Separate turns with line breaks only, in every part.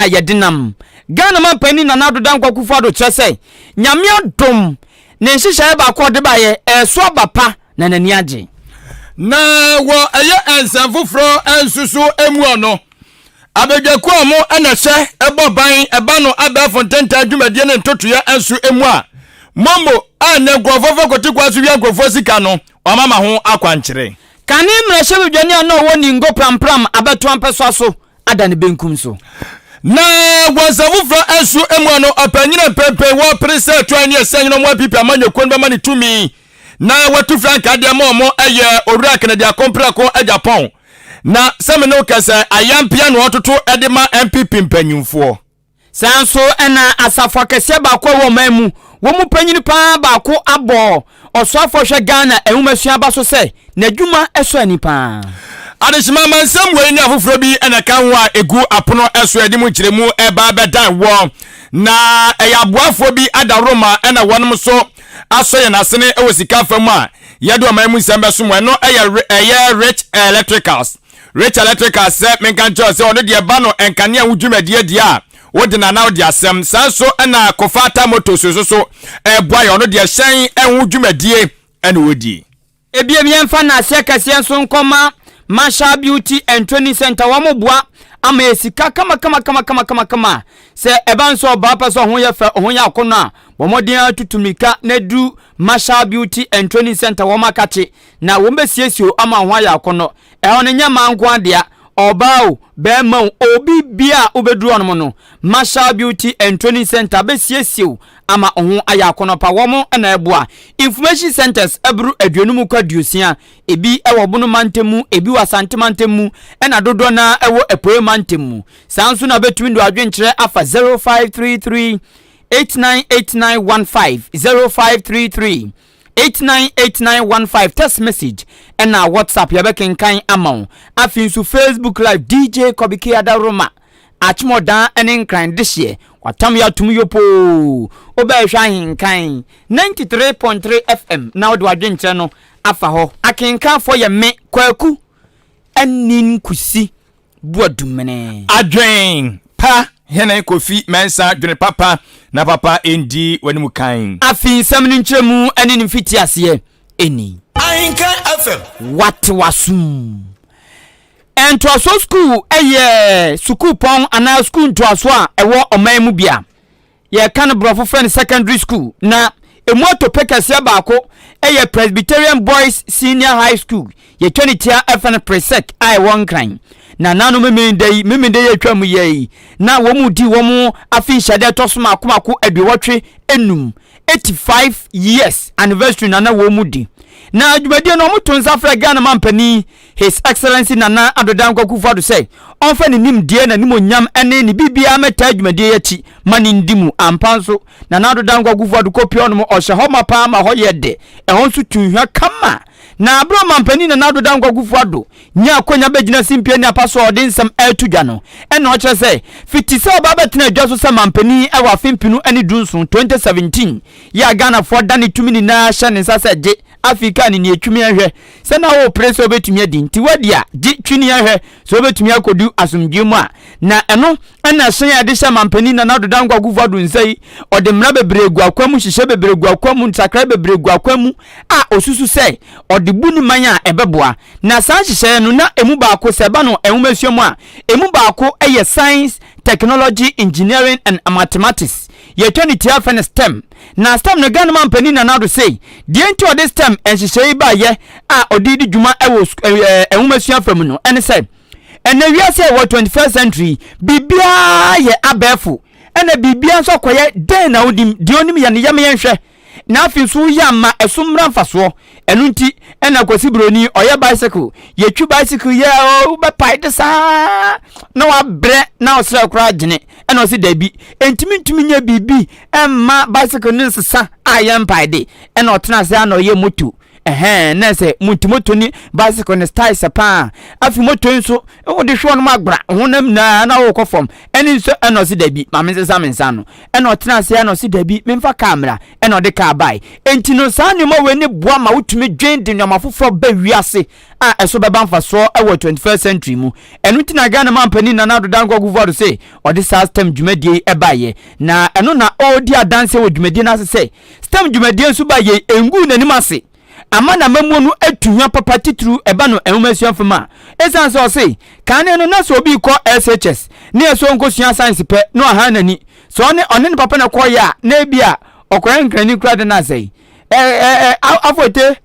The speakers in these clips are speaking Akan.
yɛde nam. Ghana manpanin Nana Addo Dankwa Akufo-Addo kyerɛ sɛ Nyame adom ne nhyehyɛeɛ baako a ɔde baeɛ ɛreso aba pa na n'ani agye.
Na wɔ ɛyɛ nsɛm foforɔ nso so mu ɔno, abadwakuo a wɔn na ɛhyɛ ɛbɔ ban ɛba no abɛɛfo ntentan dwumadie ne ntotoeɛ nso mu a, momo a nnɛ nkurɔfoɔ fa kɔte kwan so wia nkurɔfoɔ sika no, wɔama ho akwankyerɛ.
Kane mmarahyɛbadwani a na ɔwɔ Ningo Prampram abɛtoa mpɛsoa so ada ne benkum so.
Na wɔ nsa foforɔ nso mu ano, ɔpanyin a mprempren wɔrepere sɛ ɛtoa ne asiane no mu apipi amanyɔkuo no bɛma no tumi na watu frankaa de ama wɔn yɛ Owura Kennedy Akompreko Agyapong. Na sɛ me ne wo kasa yi, ayampea na ɔretoto de ma NPP mpanyimfoɔ.
Saa nso na asafo akɛseɛ baako a ɛwɔ ɔman mu, wɔn mu panyin pa ara baako abɔ ɔsoafoɔ hwɛ Ghana nwomasua aba so sɛ n'adwuma sɔ ani pa ara.
Adehyema amansɛm wei ne afoforɔ bi na ɛka ho a ɛgu apono so a yɛde mu nkyerɛmu reba abɛdan wɔ. Na ɛyɛ aboafoɔ bi adaworoma na wɔnom nso asɔ yɛn asene wɔ sika fa mu a yɛde ɔman mu nsɛm bɛsom wɔn. Ɛno yɛ ɛyɛ Rich Electricals. Rich Electrical sɛ menka nkyerɛ wo sɛ ɔno deɛ ɛba no nkanea ho dwumadie deɛ a wode no anaa wode asɛm. Saa nso na Kofata Motors nso so ɛboa yɛ, ɔno deɛ hyɛn ho dwumadie ɛna ɔdi.
Ebiem yɛmfa nnaseɛ kɛseɛ nso nkɔma Marshall Beauty and Training Center, wɔn boa ama yɛ sika kamakamakamakama. Sɛ ɛba nso ɔbaa pɛ sɛ ɔho yɛ fɛ, ɔho yɛ akɔnnɔ a, bɔ mmɔden ara tutu mmirika na duru Marshall Beauty and Training Center, wɔn akakye na wɔn bɛsiesie wo ama wo ho ayɛ akɔnnɔ. Ɛhɔ no nyɛ mmaa nko ara dea, ɔbaa o, barima o, obi biara a wobɛduru hɔnom no, Marshall Beauty and Training Center bɛsiesie wo ama wo ho ayɛ akɔnnɔ pa. Wɔn na ɛboa. Information centers boro aduonum kɔ aduosia, ebi wɔ Bono mantam mu, ebi wɔ Asante mantam mu, ɛna dodoɔ no ara wɔ Apueɛ mantam mu. Saa nso na wobɛtumi de w'adwenkyerɛ afa 0533 898915, 0533 898915 text message ɛna WhatsApp yɛbɛkenkan ama wo. Afei nso Facebook live DJ Kɔbike Adaworoma Akyemɔdan ne Nkran dehyeɛ watam yɛ atom yopoo. Wobɛhwɛ Ahenkan 93.3 FM na wode w'adwenkyerɛ no afa hɔ. Akenkanfoɔ yɛ me Kwaku Anin Kusi. Boadumene.
Adwen pa hene Kofi Mensah dwene papa na papa ndi w'anim kan.
Afei nsɛm no nkyerɛmu ne ne mfitiaseɛ ni.
Ahenkan FM.
Wate w'asom. Ntoasoɔ sukuu yɛ sukuupɔn anaa sukuu ntoasoɔ a ɛwɔ ɔman mu bi a yɛka no borɔfo frɛ no secondary school na ɛmu atope kɛseɛ baako yɛ Presbyterian Boys Senior High School yɛtwa ne tia ɛfɛ no Presec a ɛwɔ Nkran na nano Memenda yi Memenda yi atwa mu yɛ yi na wɔn mu di wɔn afe nhyɛde ɛtɔ so mako mako aduowɔtwe enum 85 years anniversary na na wɔn mu di na dwumadie no wɔn to nsa frɛ Ghana mampanin His Excellency Nana Addo Dankwa Akufo-Addo sɛ ɔmfa ne nimdeɛ, n'animuonyam ne ne biribiara mmɛtaa dwumadie yi akyi ma no ndi mu. Ampa nso, Nana Addo Dankwa Akufo-Addo kɔpue hɔnom, ɔhyɛ hɔ ma paa ma hɔ yɛ dɛ, ɛhɔ nso tu nhwa kama. Na berɛ a Ɔmampanin Nana Addo Dankwa Akufo-Addo nyaa akwanya bɛgyina simpie ne apa so a ɔde nsɛm reto dwa no, ɛna ɔkyerɛ sɛ fiti sɛ ɔba bɛtenaa dwa so sɛ mampanin wɔ afe mpenu ne dunson, 2017, yi a Ghanafoɔ da ne tumi nyinaa hyɛ ne nsa sɛ gye Afei ka ne nea twumi hwɛ sɛ na worepere sɛ wobɛtumi adi nti woadi a, gye twini hwɛ sɛ wobɛtumi akɔdu asomdwoeɛ mu a. Na ɛno na hyɛn a yɛde hyɛ mampanin Nana Addo Dankwa Akufo Addo nsa yi, ɔde mmara bebree gu akwan mu, nhyehyɛe bebree gu akwan mu, nsakrae bebree gu akwan mu a ɔsusu sɛ ɔde bu ne man a ɛbɛboa. Na saa nhyehyɛeɛ no na ɛmu baako sɛ ɛba no nwomasua mu a, ɛmu baako yɛ Science, Technology, Engineering and Mathematics. Yɛtwa ne tia frɛ no STEM. Na STEM no Ghana manpanin Nana Addo sei, deɛ nti ɔde STEM nhyehyɛe yi baeɛ a ɔde redi dwuma wɔ nwomasua fa mu no ɛne sɛ, ɛnɛ wiase a ɛwɔ 21st century yi, biribiara yɛ abɛɛfo, ɛna biribiara nso akɔyɛ dɛn na wonim, deɛ onim yɛ no yɛm yɛnhwɛ, na afei nso woyɛ ama ɛso mmra mfasoɔ. Ɛno nti ɛna Kwasi Buroni ɔyɛ bicycle, yɛtwi bicycle yɛ wobɛpae de saa na wabrɛ na ɔsrɛ koraa gyene, ɛna ɔse dabi, ɛntumi ntumi nyɛ biribi ɛmma bicycle no nsesa a yɛmpae de, ɛna ɔtena ase a na ɔyɛ moto. Ɛhɛn, na sɛ monti moto ne bicycle ne styles paa. Afei moto yi nso, wode hwɛ ɔnom agbra honam nyinaa na wokɔ fam. Ɛne nso ɛna ɔse dabi, ma mensesa me nsa ano. Ɛna ɔtena ase ɛna ɔse dabi, memfa kaa mmra. Ɛna ɔde kaa bae. Enti no saa nneɛma wei ne boa ma wotumi dwen de nneɛma foforɔ ba wiase a ɛso bɛba mfasoɔ wɔ 21st century mu. Ɛno nti na Ghana manpanin Nana Addo Dankwa Akufo-Addo se ɔde saa STEM dwumadie yi baeɛ. Na ɛno na ɔredi adanseɛ wɔ dwumadie no ase sɛ STEM dwumadie nso ba yei ɛnguu n'anim ase ama n'amammuo no atu hwa papa titiriw ɛba no nwomasua fam a ɛsiane sɛ ɔse kane no na sɛ obi rekɔ SHS ne ɛsɛ ɔnkɔsua science pɛ na ɔhan n'ani sɛ ɔne ɔne ne papa na kɔɔyɛ a na ebi a ɔkɔyɛ nkrani koraa de no asɛe ɛ ɛ ɛ afote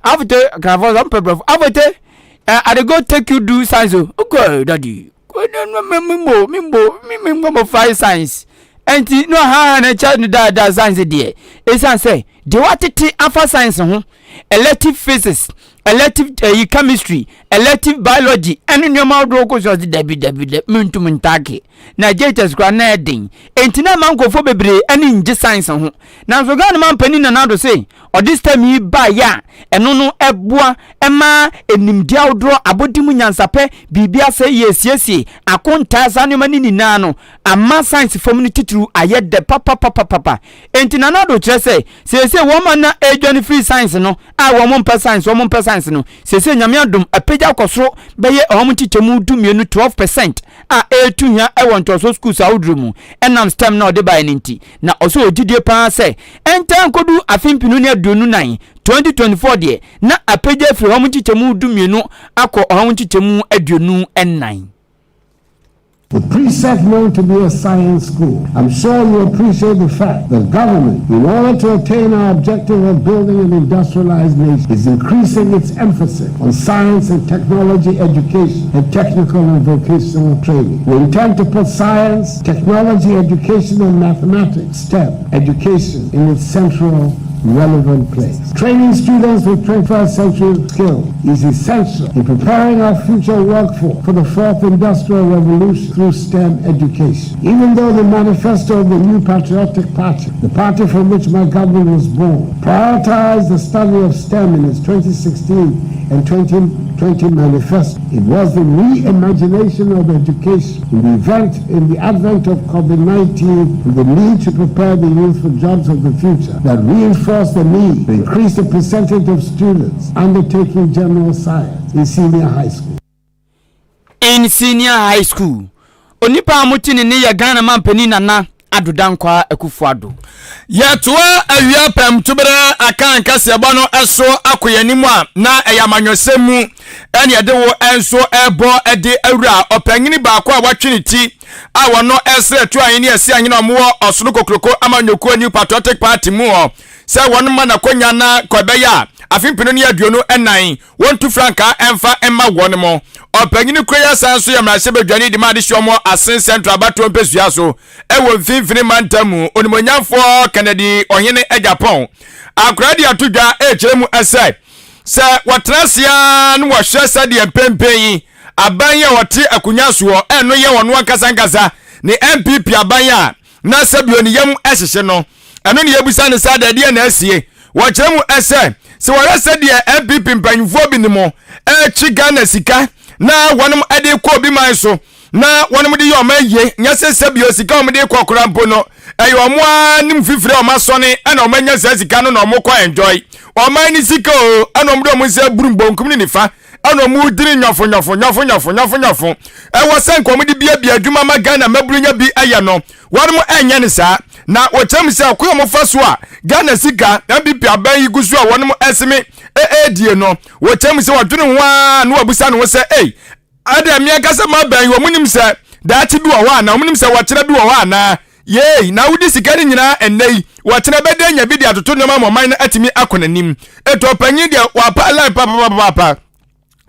afote krafoɔ sɛ ɔmpɛ brɛfo afote ɛ I dey go take you do science o okay daddy mimbo mimbo mimbo mo fry science ɛnti no ha na kyɛ no daadaa science deɛ ɛsiane sɛ deɛ watete afa science ho elective physics elective ɛyi eh, chemistry elective biology ɛne nneɛma ahodoɔ kɔ so ɔse dabi dabi dabi mentum ntaake na JHS koraa na ɛden enti na ama nkurɔfoɔ bebree ani ngye science ho nanso Ghana mampanin Nana Addo se ɔde STEM yi baeɛ a ɛno no ɛboa ɛma nimdeɛ ahodoɔ abɔde mu nyansapɛ biribi asɛ yɛ siesie akontaa saa nneɛma no nyinaa no ama science fam no titiriw ayɛ dɛ papapapapa enti Nana Addo kyerɛ sɛ seesei wɔn a na ɛredwane firi science no a wɔn mpɛ science wɔn mpɛ science no seesei Nyame adom apagya kɔ soro bɛyɛ wɔn nkyekyɛmu 12 12% a ɛretu hia wɔ ntoasoɔ schools ahodoɔ mu ɛnam STEM na ɔde baeɛ no nti. Na ɔsɛ ɔwɔ gyidie paa sɛ ɛntaa nkɔdu afe 2024, 2024 deɛ na apagya afiri ɔha mu nkyekyɛmu 12 akɔ ɔha mu nkyekyɛmu 24.
The precept known to be a science school. I'm sure you appreciate the fact that government, in order to attain our objective of building an industrialized nation, is increasing its emphasis on science and technology education and technical and vocational training. We intend to put science, technology education, and mathematics, STEM, education in its central relevant place. Training students with 21st century skills is essential in preparing our future workforce for the fourth industrial revolution through STEM education. Even though the manifesto of the New Patriotic Party, the party from which my government was born, prioritized the study of STEM in its 2016 and 2020 manifesto, it was the reimagination of education in the event, in the advent of COVID-19 and the need to prepare the youth for jobs of the future that reinforced the need to increase the percentage of students undertaking general science in senior high school.
In senior high school. Onipa a mote ne nne yɛ Ghana mampanin Nana Addo Dankwa Akufo Addo.
Yɛtoa awia pɛm toberɛ aka nkaseɛbɔ no so akɔ yɛn anim a, na ɛyɛ amanyɔsɛm mu ɛne ɛde wo nso ɛbɔ de awura ɔpanyini baako a watwe ne ti a wɔno ɛsrɛ to ahene ɛsi ahene a wɔwɔ ɔsono kokroko amanyɔkuo New Patriotic Party mu hɔ sɛ wɔn ma n'akonya na kɔ ɛbɛyɛ a afe 2024 wɔntu frankaa ɛmfa mma wɔn mo. Ɔpanyini kuro yi asan nso yɛ mmarahyɛbadwani de ma adehyeɛ wɔn Asen Central abatoɔ mpɛsua so ɛwɔ mfimfini mantam mu, Onimonyamfoɔ Kennedy Ɔhene Agyapong akora de ato dwa ɛrekyerɛ mu sɛ sɛ wɔtena ase ara na wɔhwɛ sɛdeɛ mpɛmpɛn yi aban yi a wɔte akonnwa soɔ ɛno yɛ wɔn ankasa ankasa ne NPP aban a na sɛbio ne yam hyehye no ɛno ne yɛbusa ne sɛ adɛdeɛ na asie. Wɔkyerɛ mu sɛ sɛ wɔhwɛ sɛdeɛ NPP mpanyinfoɔ bi ne mo ɛrekye Ghana sika na wɔnom de kɔ obi man so na wɔnom de yɛ ɔman yie nyɛ sɛ sɛbio sika wɔn de kɔ koraa mpo no ɛyɛ wɔn ara nim fifiri a wɔn asɔne ɛna wɔn anya saa sika no na wɔn kɔ enjoy ɔman ne sika o ɛna wɔn de wɔn nsa burum bonkum ne nifa ɛna wɔn diri nyɔfo nyɔfo nyɔfo nyɔfo nyɔfo nyɔfo ɛwɔ sɛ nka wɔn de biabia adwuma ma Ghana mmabunu nya bi ɛyɛ no wɔn ɛnyɛ ne saa na wɔkyerɛ mu sɛ ɔkwan a wɔfa so a Ghana sika NPP aban yi gu so a wɔn ɛseme ɛɛdie no wɔkyerɛ mu sɛ wɔdwene ho ara na wɔabusa ne ho sɛ ei ɛdeɛ mmea nkasa ma bɛn yi wɔn nim sɛ daakye bi wɔ hɔ anaa wɔn nim sɛ wɔkyerɛ bi wɔ hɔ anaa yei na wodi sika no nyinaa ɛnnɛ yi wɔkyerɛ bɛdɛ nya bi de atoto nneɛma ma ɔman no atumi akɔ n'anim etu ɔpanyin deɛ wapa line papapapapa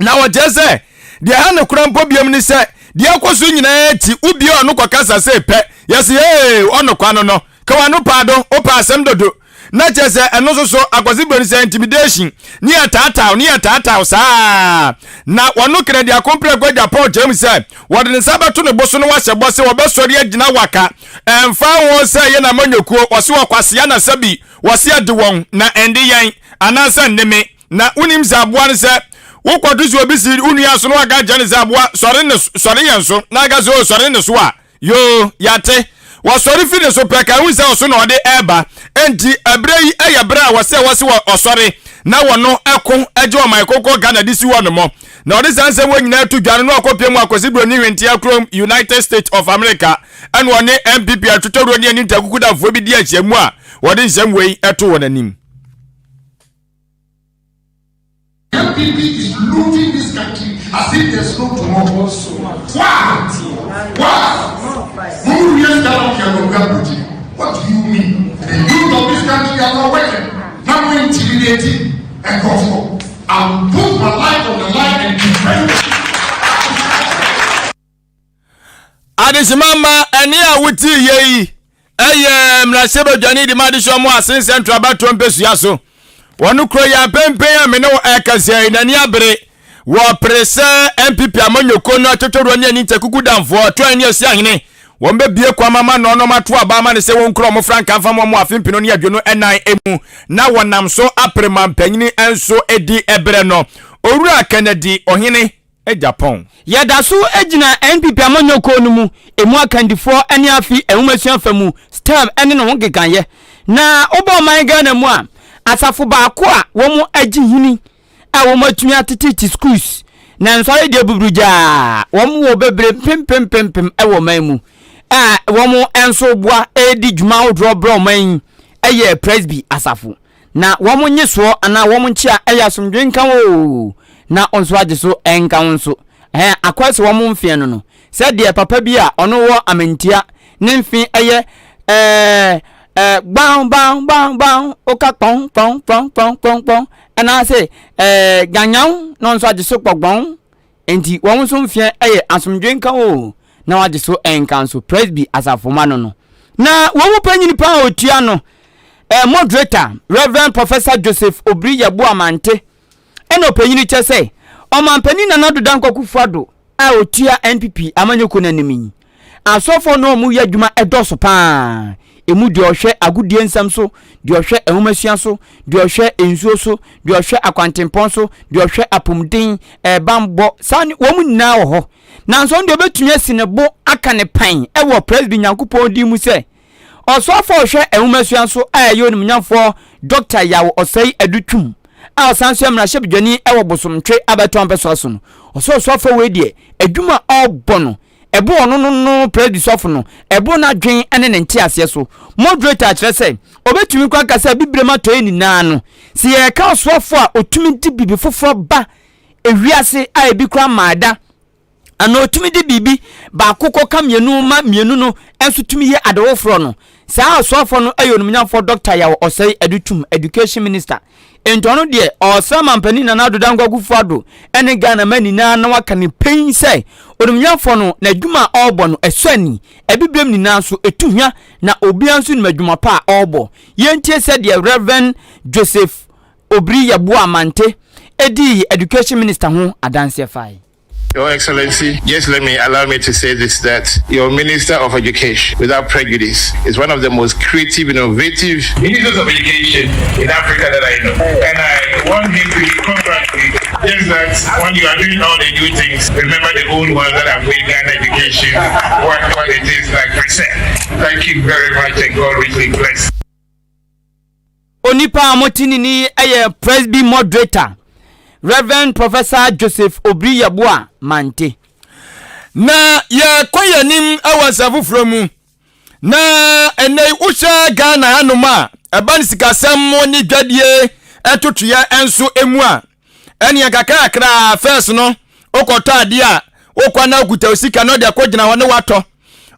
na wɔkyerɛ sɛ deɛ ha no kora mpo biom ne sɛ deɛ ɛkɔ so nyinaa akyi wobie ɔno kɔkasa sɛ pɛ yɛsɛ ee ɔno kwa no no ka wano paa do wopɛ asɛm dodo na kyerɛ sɛ ɛno nso so akwasi broni sɛ intimidation ne yɛ taataw ne yɛ taataw saa na wɔno Kennedy Akompreko Agyapong kyerɛ mu sɛ wɔde ne nsa bɛto ne bo so na wahyɛ bɔ sɛ wɔbɛsɔre agyina waka ɛmfa ho sɛ yɛ na manyɔkuo wɔse wɔkwasea na sɛbi wɔse ɛde wɔn na ɛnde yɛn anaasɛ nne me. Na wonim sɛ aboa no sɛ wokɔto sɛ obi si wo nua so na waka akyerɛ no sɛ aboa sɔre ne sɔre yɛn so na aka sɛ o sɔre ne so a yoo yɛate wɔsɔre fi ne so pɛ ka ehu sɛ ɔso na ɔde ɛreba enti ɛberɛ yi ɛyɛ berɛ a wɔsɛ wɔse wɔ ɔsɔre na wɔno ɛko ɛgye ɔman kɔkɔ Ghana de si hɔ nomɔ na ɔde saa nsɛm wɔ nyinaa to dwa no na ɔkɔpie mu akɔsi buroni hwentea kurom United States of America ɛna ɔne NPP atwetɔwuro ne anim takukudafoɔ bi di ahyiamu a wɔde nsɛm wei ɛto wɔn anim.
NPP is looting this country as if there's no tomorrow. Why? Why? What do you mean? The youth of this country are not working. Now we're intimidating and control. I will put my life on the line and defend it.
Adehyema mma ɛne a wotii yɛ yi ɛyɛ mmarahyɛbadwani de ma adehyɛ ɔmo Asen Central abatoɔ mpɛsua so. Wɔn kuro yi apɛnpɛn a me ne wo ɛkasa yi n'ani abere. Wɔpere sɛ NPP amanyɔkuo no atwotworoɔ ne ani nkyɛ damfoɔ toan ne asi ahene. Wɔn bɛbie kwan ama no ɔnom ato aba ama no sɛ wɔnkura wɔn frankaa mfa ma wɔn afe mpenu ne 24 mu na wɔnam so apere mampanyini nso di ɛberɛ no. Owura Kennedy Ɔhene Japan.
Yɛda so gyina NPP amanyɔkuo no mu, emu akandifoɔ ne afi nwomasua fa mu, STEM ne ne ho nkekaeɛ. Na wobɔ ɔman Ghana mu a, asafo baako a wɔn agye hini a wɔn atumi atetete schools na nsɔre deɛ buburugyaa wɔn wɔ bebree mpempempempem wɔ ɔman mu a wɔn nso boa redi dwuma ahodoɔ brɛ ɔman yi yɛ Presby asafo. Na wɔn nnyesoɔ anaa wɔn nkyea yɛ asomdwoe nka wo oo, na wo nso agye so nka wo nso. Ɛhɛn, akɔyɛ sɛ wɔn mfeɛ no no, sɛ deɛ papa bi a ɔno wɔ amantia ne mfe yɛ ɛɛ ɛɛ gbaw baw baw baw, woka kpɔn kpɔn kpɔn kpɔn kpɔn kpɔn, anaasɛ ɛɛ ganyaw na ɔno nso agye so kpɔgbɔn. Enti wɔn nso mfeɛ yɛ asomdwoe nka wo oo, na wagye so nka nso. Presby asafomma no no. Na wɔn mu panyin paa a otua no, eh, moderator, Rev. Professor Joseph Obiri Yeboah Mante, ɛna ɔpanyin kyɛ sɛ Ɔmanpanin Nana Addo Dankwa Akufo-Addo a otua NPP amanyɔkuo no anim yi, asɔfoɔ no a wɔyɛ adwuma dɔɔso paa. Emu deɛ ɔhwɛ agodie nsɛm so, deɛ ɔhwɛ nwomasua so, deɛ ɔhwɛ nsuo so, deɛ ɔhwɛ akwantempɔn so, deɛ ɔhwɛ apomuden, ɛbanbɔ, saa ne wɔn nyinaa wɔ hɔ. Nanso ɔno deɛ ɔbɛtumi asi ne bo aka ne pan wɔ Presby Nyankopɔn din mu sɛ ɔsoafoɔ a ɔhwɛ nwomasua so a ɛyɛ onimnyamfoɔ Dɔkta Yaw Osei Adu Twum a ɔsan nso yɛ mmarahyɛbadwani wɔ Bosomtwe abatoɔ mpɛsoa so no. Ɔsɛ ɔsoafoɔ wei deɛ adwuma a ɔrebɔ no ɛbo ɔno no no Presby sɔfo no ɛbo n'adwen ne ne nteaseɛ so. Moderator kyerɛ sɛ ɔbɛtumi kɔ aka sɛ Abibirem atɔeɛ nyinaa no sɛ yɛreka ɔsoafoɔ a ɔtumi de biribi foforɔ ba ewiase a ebi koraa mmaa da anaa otumi de biribi baako kɔka mmienu ma mmienu no nso tumi yɛ ade foforɔ no. Saa ɔsoafoɔ no yɛ onimnyamfoɔ Dɔkta Yaw Osei Adutwum, Education Minister. Enti ɔno deɛ ɔresrɛ Mampanin Nana Addo Dankwa Akufo-Addo ne Ghana man nyinaa na waka ne pɛn sɛ onimnyamfoɔ no n'adwuma a ɔrebɔ no ɛsɔ ani, abibirem nyinaa nso ɛtu hwa na obiara nso nim adwuma pa a ɔrebɔ. Yɛntie sɛdeɛ Rev. Joseph Obiri Yeboah Mante dii Education Minister ho adanseɛ fae.
Your Excellency, just let me allow me to say this that your Minister of Education, without prejudice, is one of the most creative, innovative ministers of education in Africa that I know. And I want him to be congratulated. Just that when you are doing all the new things, remember the old ones that have made Ghana education what, what it is like percent. Thank you very much and God richly bless.
Onipa a mote ne ni yɛ Presby Moderator, Rev. Professor Joseph Obiri Yeboah Mante.
Na yɛkɔ yɛn anim wɔ nsa foforɔ mu. Na ɛnɛ yi wohwɛ Ghana hanom a, ɛba no sikasɛm ne dwadie ntotoeɛ nso mu a, ɛneɛ kakrakra first no wokɔtɔ adeɛ a wokɔ na wokuta wo sika na ɔde akɔgyina hɔ ne watɔ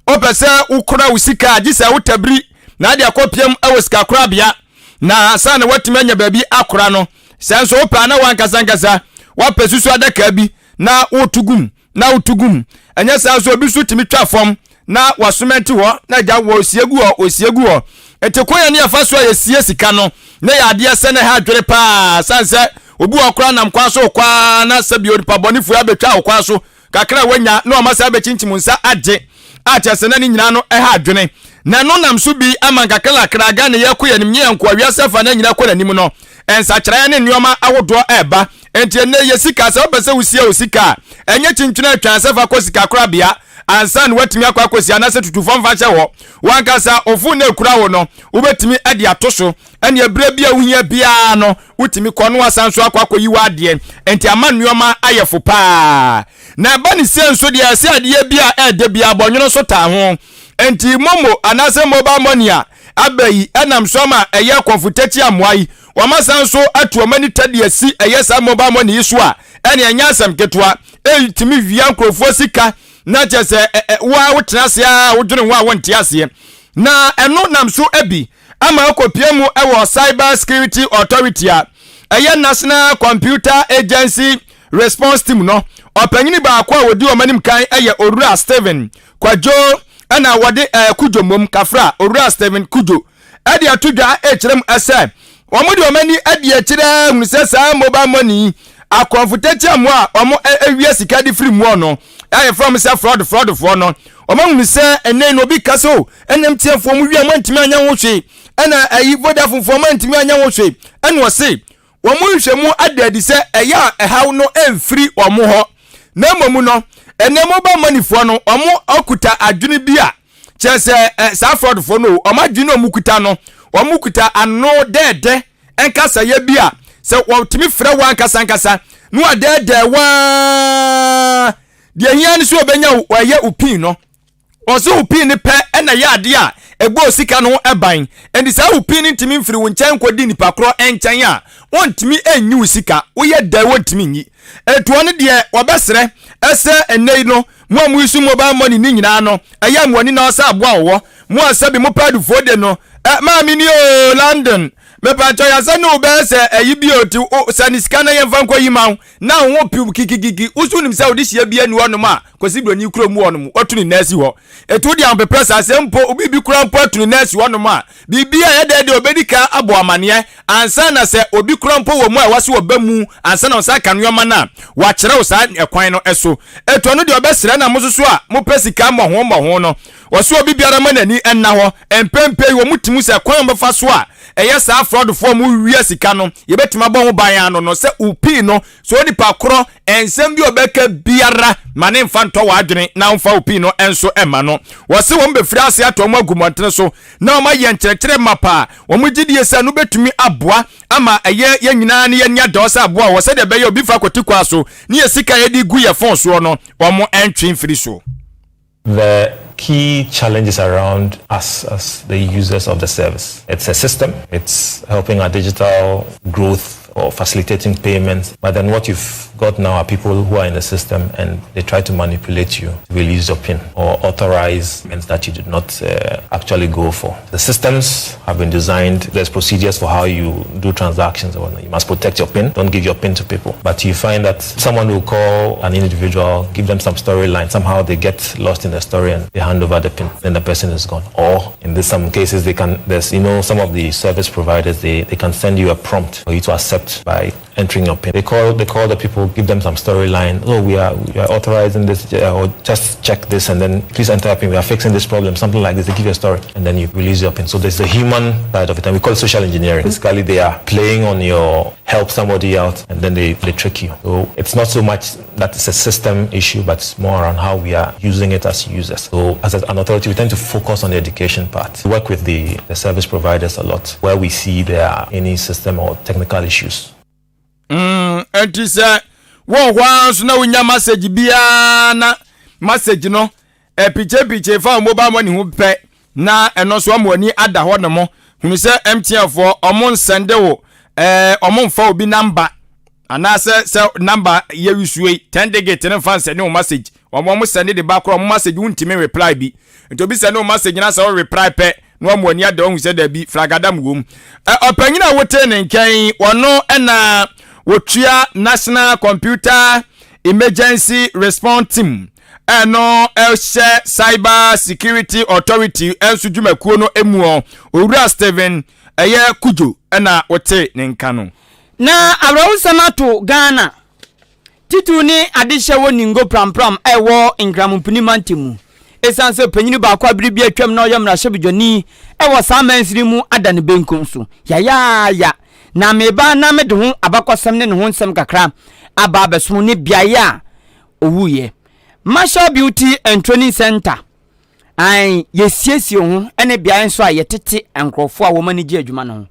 wopɛ sɛ wokora wo sika a gye sɛ wotabiri na ade akɔpiam wɔ sikakorabea na ansa na woatumi anya baabi akora no sɛ nso wopɛ a na wankasa nkasa woapɛ susu adaka bi na woto gum na woto gum ɛnyɛ saa nso obi nso tumi twa fam na wasomɛnte hɔ na agya wɔsie gu hɔ wɔsie gu hɔ nti kwan yɛn ne yɛfa so a yɛsie sika no na yɛ adeɛ sɛ na ɛha adwene paa san sɛ obi wɔ koraa nam kwan so kwaa na sɛ bi onipa bɔnefoɔ abɛtwa wo kwan so kakra a wanya na ɔma saa bɛkyinkyim nsa agye a kyerɛ sɛ na ne nyinaa no ɛha adwene na ɛno nam so bi ama nkakrakra Ghana yɛkɔ yɛn anim nyɛ yɛn nkoa wiase afa na nyinaa kɔ n'anim no. Nsakyeraeɛ ne nneɛma ahodoɔ reba. Enti ɛnnɛ yɛ sika, sɛ wopɛ sɛ wosie wo sika a, ɛnyɛ kyinkyin atwɛn sɛ fa kɔ sikakorabea ansa na woatumi akɔ akɔsi anaasɛ tutu fam fa hyɛ hɔ. W'ankasa wo fon no a ɛkura wo no, wobɛtumi de ato so. Ɛnneɛ berɛ bi a wohia biara no, wotumi kɔ na woasan nso akɔ akɔyi w'adeɛ. Enti ama nneɛma ayɛ fo paa. Na ɛba ne sei nso deɛ, ɛsɛ adeɛ bi a ɛɛdɛ biara, bɔnwono nso taa ho. Enti momo anaasɛ mobile money a aba yi nam so ama ɛyɛ kɔmfotakyi amoa yi, wɔasan nso atu wɔn ani ta de asi ɛyɛ saa mobile money yi so a, ɛne ɛnyɛ asɛm ketewa. Ɛtumi wia nkurɔfoɔ sika na kyerɛ sɛ wo a wotena ase a wodwene ho a wonte aseɛ. Na ɛno nam so bi ama akɔpia mu wɔ Cyber Security Authority a ɛyɛ National Computer Agency Response Team no. Ɔpanyini baako a ɔdi wɔn anim kan yɛ Owura Stephen Kwadwo ɛna wɔde ɛɛ Kudwo mmom kafra Owura Stephen Kudwo ɛde ato dwa ɛkyerɛ mu ɛsɛ wɔn de wɔn ani adi akyire hunu sɛ saa mobile money yi akorɔmfo tɛkyɛm a wɔn awia sika de firi muɔ no a yɛfrɛ wɔn sɛ fraud fraudfoɔ no wɔn ahunu sɛ ɛnɛ no obi ka sɛ o ɛnam tiafoɔ mu wia mo antumi anyɛ ho hwee ɛna ɛyi Vodafone foɔ mo antumi anyɛ ho hwee ɛna ɔse Wɔn nhwehwɛmu ada adi sɛ ɛyɛ a ɛhaw no mfiri wɔn hɔ, na mmom no, ɛnnɛ mobile money foɔ no, wɔn kuta adwene bi a kyerɛ sɛ ɛ saa fraudfoɔ no wɔn adwene a wɔn kuta no, wɔn kuta ano dɛɛdɛ nkasayɛ bi a sɛ wɔtumi frɛ wɔn ankasa ankasa na wɔadɛɛdɛɛ wɔn deɛ hia no sɛ wɔbɛnya wɔyɛ wo pin no. Ɔse wo pin no pɛ na ɛyɛ adeɛ a ɛbɔ sika no ho ban. Enti saa wo pin no ntumi mfiri wo nkyɛn nkɔdi nipa korɔ nkyɛn a, wɔntumi nyi wo sika. Woyɛ dɛn wɔntumi nyi. Etoɔ no deɛ wɔbɛsrɛ sɛ ɛnnɛ yi no mo a mo use mobile money no nyinaa no ɛyɛ a mo ani na sɛ aboa wɔwɔ. Mo a sɛbi mo pɛ adufoɔ de no ɛ maame ni oo London mepakyɛw yɛasɛ ne wo bɛyɛ sɛ ɛyi bi o ti o sɛ ne sika na yɛmfa nkɔ yi ma wo na wo ho piw kikikiki wo so nim sɛ wode hyia bi ani hɔnom a Kwasi Broni kurom hɔ nom, watu ne nan asi hɔ. Eti wode ahopeprɛ saa sɛ mpo obi bi koraa mpo atu ne nan asi hɔ nom a, biribi a ɛyɛ dɛ deɛ ɔbɛdi kan abɔ amaneɛ ansa na sɛ obi koraa mpo wɔ mu a ɛwɔ sɛ ɔba mu ansa na ɔsan ka nnoɔma no a, wakyerɛ wo saa ɛkwan no so. Etu ɔno deɛ ɔbɛsrɛ na mo nso so a mopɛ sika mmɔho mmɔho no, ɔse obi biara mma n'ani nna hɔ. Mpɛn pii wɔn te mu sɛ kwan a wɔbɛfa so a ɛyɛ saa fraudfoɔ a wɔwia sika no, yɛbɛtumi abɔ ho ban ano no sɛ wo pii no So onipa korɔ nsɛm bi a ɔbɛka biara ma ne mfa ntɔ w'adwene na womfa wo pii no nso mma no? Wɔse wɔn bɛfiri ase ato wɔn agu mmɔntene so na wɔn ayɛ nkyerɛkyerɛ mapa a wɔn gye die sɛ ɛno bɛtumi aboa ama ɛyɛ yɛn nyinaa ne yɛn ani ada hɔ sɛ aboa wɔ sɛdeɛ ɛbɛyɛ obi fa kɔte kwa so ne yɛ sika a yɛde gu yɛ fon soɔ no wɔn ntwe mfiri so.
The key challenges around us as the users of the service. It's a system, it's helping our digital growth or facilitating payments. But then what you've got now are people who are in the system and they try to manipulate you to release your PIN or authorize payments that you did not actually go for. The systems have been designed. There's procedures for how you do transactions and whatnot. You must protect your PIN. Don't give your PIN to people. But you find that someone will call an individual, give them some storyline. Somehow they get lost in the story and they hand over the PIN. Then the person is gone. Or in this, some cases, they can, there's, you know, some of the service providers, they, they can send you a prompt for you to accept by entering your PIN. They call, they call the people, give them some storyline. Oh, we are, we are authorizing this, or just check this and then please enter your PIN. We are fixing this problem, something like this. They give you a story and then you release your PIN. So there's the human side of it, and we call it social engineering. Basically, they are playing on your help somebody out and then they, they trick you. So it's not so much that it's a system issue, but it's more around how we are using it as users. So as an authority, we tend to focus on the education part. We work with the, the service providers a lot where we see there are any system or technical issues.
Enti sɛ wɔ hɔ ara nso na wonya message biara na message no ɛpikyepikye fa mobile money ho pɛ na ɛno nso ama w'ani ada hɔ nom hunu sɛ MTN foɔ ɔmo nsɛnde wo ɛɛ ɔmo mfa obi number anaasɛ sɛ number yɛ wisuo yi 10 digit ne mfa nsɛnde wo message. Wɔn sɛnde de ba korɔ ɔmo message wontumi reply bi, nti obi sɛnde wo message na sɛ wo reply pɛ na wɔn ani ada wɔn sɛ dabi fragadam wom. Ɛ ɔpanyin a wote ne nkyɛn wɔno ɛna wɔtua National Computer Emergency Response Team ɛno ɛhyɛ Cyber Security Authority ɛnso dwumakuo no emu ɔ Owura Stephen ɛyɛ Kudwo ɛna wote ne nka no.
Na awerɛhosɛm ato Ghana, titiriw ne adehyɛ wɔ Ningo Prampram a ɛwɔ Nkramompini mantam mu. Esiane sɛ ɔpanyin baako a bere bi atwam na ɔyɛ mmarahyɛbadwani wɔ saa mansini mu ada ne benkum so yayaaya. Na meba na mede ho abakɔsɛm ne ne ho nsɛm kakra aba abɛsom ne beaeɛ a ɔwuiɛ. Marshall Beauty and Training Center, ae, yɛsiesie ho ne beaeɛ nso a yɛtete nkurɔfoɔ a wɔn ani gye adwuma no ho.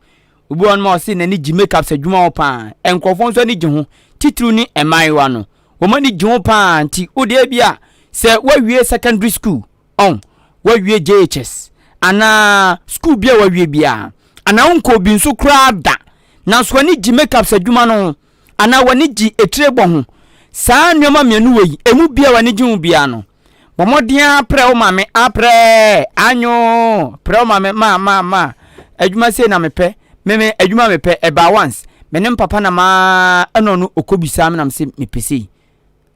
Obi wɔ hɔnom a ɔse n'ani gye makeups adwuma ho paa. Nkurɔfoɔ nso ani gye ho, titiriw ne mmaayewa no. Wɔn ani gye ho paa nti wo deɛ bi a sɛ woawie secondary school, ɔn, woawie JHS anaa school bi a woawie biara, anaa wonkɔɔ bi nso koraa da, nanso w'ani gye makeups adwuma no ho anaa w'ani gye etire bɔ ho, saa nneɛma mmienu wei, emu bi a w'ani gye ho biara no, Bɔ mmɔden ara prɛ wo maame aprɛ anyoo prɛ wo maame ma ma ma adwuma sei na mepɛ me me adwuma mepɛ ɛbaa once me ne mpapa na maa ɛna ɔno ɔkɔ bisaa me na me se mepɛ sei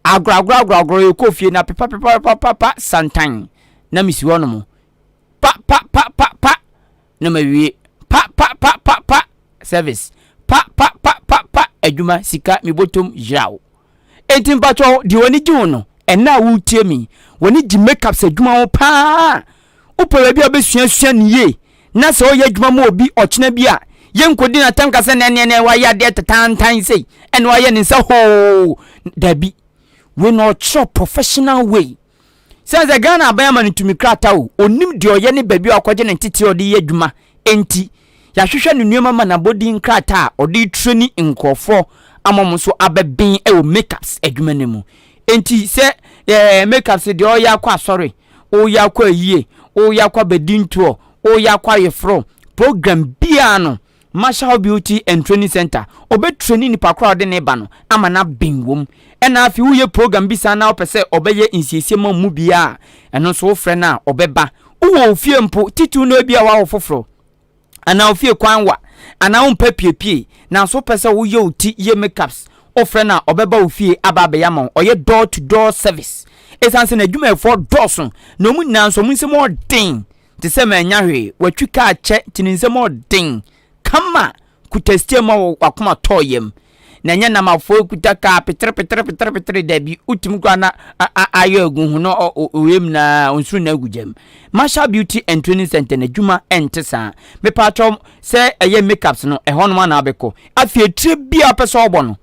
agorɔ agorɔ agorɔ agorɔ yɛkɔ fie na pepa pepa pepa pepa pa santan na mesi hɔ nom pa pa pa pa pa na mawie pa pa pa pa pa service pa pa pa pa pa adwuma sika mebotom yeraw Enti mpakyɛw, deɛ w'ani gye ho no, ɛnnɛ a woretie me yi, w'ani gye makeups adwuma ho paa. Wopɛ baabi a wobɛsuasua no yie, na sɛ woyɛ adwuma ma obi ɔkyena bi a, yɛnkɔdi no atɛm ka sɛ nɛnɛnɛ wayɛ adeɛ tetantan sei, ɛna wayɛ ne nsa hoo. Dabi, wei na ɔkyerɛ professional way. Sɛ sɛ Ghana aban ama no tumi krataa o, ɔnim deɛ ɔyɛ ne baabi a ɔkɔgye ne nteteɛ a ɔde yɛ adwuma nti, yɛahwehwɛ ne nneɛma ma n'abɔdin nkrataa a ɔde retreni nkurɔfoɔ ama wɔn nso abɛben wɔ makeups adwuma no mu. Enti sɛ ɛɛ makeups deɛ ɔyɛ akɔ asɔre, ɔyɛ akɔ ayie, ɔyɛ akɔ abadintoɔ, ɔyɛ akɔ ayeforɔ, program biara no, Marshall Beauty and Training Center, ɔbɛtreni nipa korɔ a ɔde ne ba no ama no aben wom. Ɛna afei woyɛ program bi saa na wopɛ sɛ ɔbɛyɛ nsiesie ma wo mu biara a, ɛno nso wofrɛ no a ɔbɛba. Wowɔ wo fie mpo, titiriw no ebia woawo foforo, anaa wo fie kwan wa, anaa wompɛ apiepie, nanso wopɛ sɛ woyɛ wo ti yɛ makeups, wofrɛ no a ɔbɛba wo fie aba abɛyɛ ama wo. Ɔyɛ door to door service. Esiane sɛ n'adwumayɛfoɔ dɔɔso na wɔn nyinaa nso wɔn nsam ɔden te sɛ mannya hwee, watwi kaa kyɛ nti ne nsam ɔden kama kuta steer mu a wakoma tɔɔ yam. Na ɛnyɛ namafoɔ kuta kaa petere petere petere petere dabi, wotumi koraa na ayɔ agu ho na ɔyɛ mu na ɔnsoro na agu gyam. Marshall Beauty and Training Center n'adwuma ɛnte saa. Mepatwɔ sɛ ɛyɛ makeups no ɛhɔnom ana abɛkɔ. Afei etire bi a wopɛ sɛ ɔbɔ no,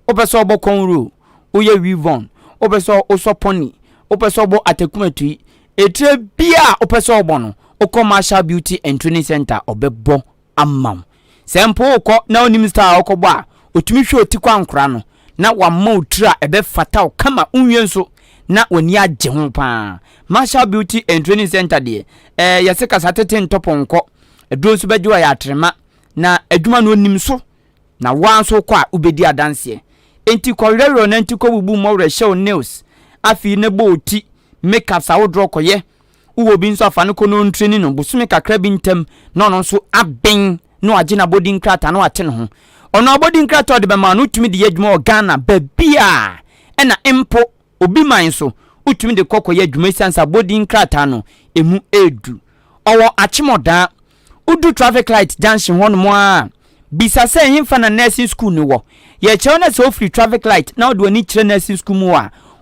wopɛ sɛ ɔbɔ cornrow, woyɛ weave on, wopɛ sɛ wosɔ pony, wopɛ sɛ ɔbɔ atakumatui, etire bi a wopɛ sɛ ɔbɔ no, wokɔ Marshall Beauty and Training Center ɔbɛbɔ ama wo. Sɛ mpo wokɔ na wonim style a wokɔbɔ a, otumi hwɛ oti kwankora no na wama wo tiri a ɛbɛfata wo kama, wonwie nso na w'ani agye ho paa. Marshall Beauty and Training Center deɛ, ɛɛ yɛse kasa tete ntɔ pɔnkɔ, aduro nso bɛgye wo ayɛ atrema, na adwuma no onim so, na wo ara nso wokɔ a wobɛdi adanseɛ. Enti kɔwerɛwerɛ na nti kɔbubu mmɔwerɛ hyɛ wo nails, afei na bɔ wo ti, makeups ahodoɔ kɔyɛ. Wowɔ obi nso a, fa no kɔ na ɔntreni no bosome kakra bi ntam na ɔno nso aben na wagye n'abɔdin nkrataa na wate ne ho. Ɔno abɔdin nkrataa a ɔde bɛma wo no, wotumi de yɛ adwuma wɔ Ghana baabiara ɛna mpo obi man nso wotumi de kɔ kɔyɛ adwuma esiane sɛ abɔdin nkrataa no emu ɛredu. Ɔwɔ Akyemɔdaa. Wodu traffic light junction hɔnom a, bisa sɛ hefa na nursing school no wɔ. Yɛkyerɛ wo na sɛ wofiri traffic light na wode w'ani kyerɛ nursing school mu hɔ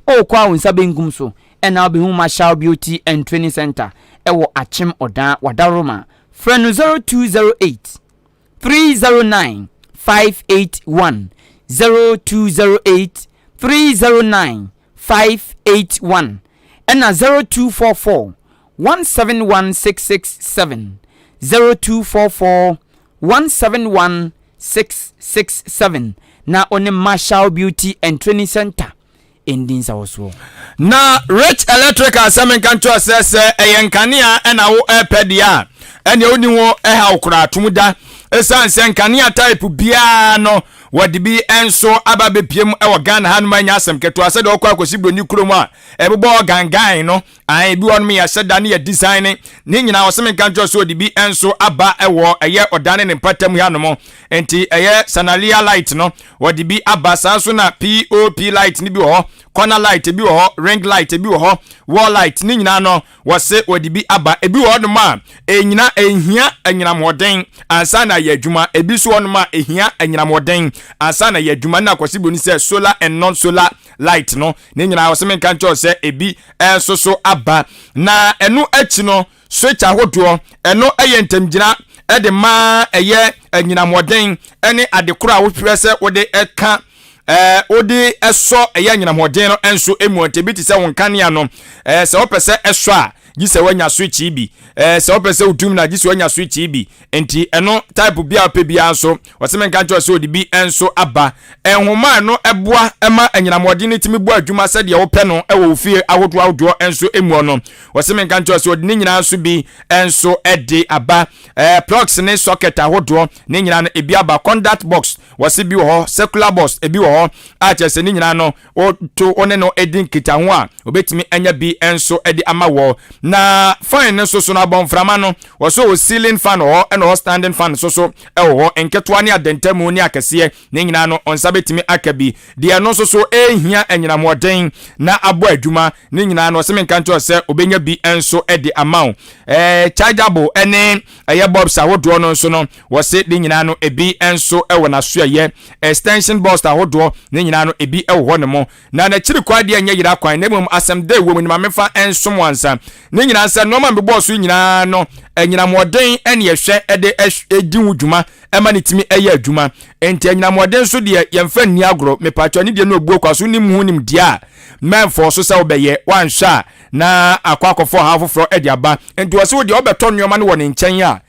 a, wokɔ a wo nsa benkum so ɛna wobɛhu Marshall Beauty and Training Center ɛwɔ Akyem Ɔdaa Wadaroma. Frɛ no 0208 309 581 0208 309 581 ɛna 0244 171 667 0244 171 667 na ɔne Marshall Beauty and Training Center ndi nsawɔsoɔ.
Na Rich Electrical sɛ menka nkyerɛ sɛ sɛ ɛyɛ nkanea ɛna wo ɛpɛ deɛ a ɛneɛ wonni ho ɛhaw koraa tom da ɛsiane sɛ nkanea type biara no wɔde bi nso aba bɛpiem wɔ Ghana hanom anya asɛm ketewa sɛdeɛ wɔkɔ akɔsi buroni kurom a ɛbobɔ gangan no ae bi wɔnom yɛahyɛ da ne yɛ design ne ne nyinaa wɔsɛ menka nkyerɛ sɛ wɔde bi nso aba wɔ ɛyɛ ɔdan ne ne mpatamu hanom nti ɛyɛ sanalia light no wɔde bi aba saa nso na pop light no bi wɔ hɔ corner light bi wɔ hɔ ring light bi wɔ hɔ wall light ne nyinaa no wɔse wɔde bi aba ebi wɔ hɔnom a ɛnyina ɛhia anyinamhoɔden ansa na ayɛ adwuma ebi nso hɔnom a ɛhia anyinamhoɔden ansa na ayɛ adwuma na akwasi buroni sɛ solar and non solar light no ne nyinaa wɔse menka nkyɛw sɛ ebi nso so aba na ɛno akyi no Switch ahodoɔ, ɛno yɛ ntamgyina de ma ɛyɛ anyinamhoɔden ne ade koro a wohwɛ sɛ wode ka ɛɛ wode sɔ ɛyɛ anyinamhoɔden no nso mu. Nti ebi te sɛ wo nkanea no, ɛɛ sɛ wopɛ sɛ ɛsɔ a, gye sɛ woanya switch yi bi. Ɛɛ sɛ wopɛ sɛ wotum no a, gye sɛ woanya switch yi bi. Nti ɛno type bi a wopɛ biara nso, wɔsɛ menka nkyerɛ sɛ ɔde bi nso aba. Nhoma a ɛno ɛboa ma anyinamhoɔden no tumi bɔ adwuma sɛdeɛ wopɛ no wɔ wo fie ahodoɔ ahodoɔ nso mu no, wɔsɛ menka nkyerɛ sɛ ɔde ne nyinaa nso bi nso de aba. Ɛɛ plugs ne socket ahodoɔ ne nyinaa no ebi aba. Conduct box wɔse bi wɔ hɔ, circular box ebi wɔ hɔ a kyerɛ sɛ ne nyinaa no woto wo ne no di nkitaho a obetumi anya bi nso de ama wɔ. Na fan no nso so no abɔnframa no wɔso wɔ ceiling fan wɔ hɔ, ɛna wɔ standing fan nso so wɔ hɔ, nketewa ne adantamu ne akɛseɛ ne nyinaa no nsa betumi aka bi. Deɛ no nso so ehia anyinamɔden na abɔ adwuma ne nyinaa no ɔsɛ menka nkyerɛ sɛ obenya bi nso de ama wo. Chargeable ne ɛyɛ bulbs ahodoɔ no nso no wɔse ne nyinaa no ebi nso wɔ n'asoɛyɛ. Extension box ahodoɔ ne nyinaa no ebi wɔ hɔ ne mo. Na n'akyiri kwan deɛ nyɛ yera kwan, na mmom asɛm dɛ wɔ mu no ma mefa nsom ansa. Ne nyinaa sɛ nneɛma mebɔɔ so nyinaa no anyinamɔden ne ɛhwɛ de di ho dwuma ɛma ne tumi ɛyɛ adwuma. Nti anyinamɔden nso deɛ yɛmfa nni agorɔ. Mepatwa ne deɛ no obuo kwa so nim ho nimdeɛ a mɛmfɔɔ so sɛ wobɛyɛ, wanhwɛ a na akɔ akɔfɔ ɔhaw foforɔ de aba. Nti wɔse wo deɛ wobɛtɔ nneɛma no wɔ ne nkyɛn a,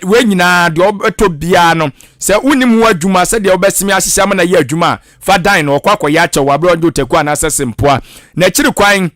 wei nyinaa deɛ wobɛtɔ biara no, sɛ wonim ho adwuma sɛdeɛ wobɛsimi ahyehyɛ ama no ayɛ adwuma a, fa dan no ɔkɔ akɔyɛ akyɛw wɔ aberɛ a ɔde otaku anaasɛ sempoa. N'akyiri kwan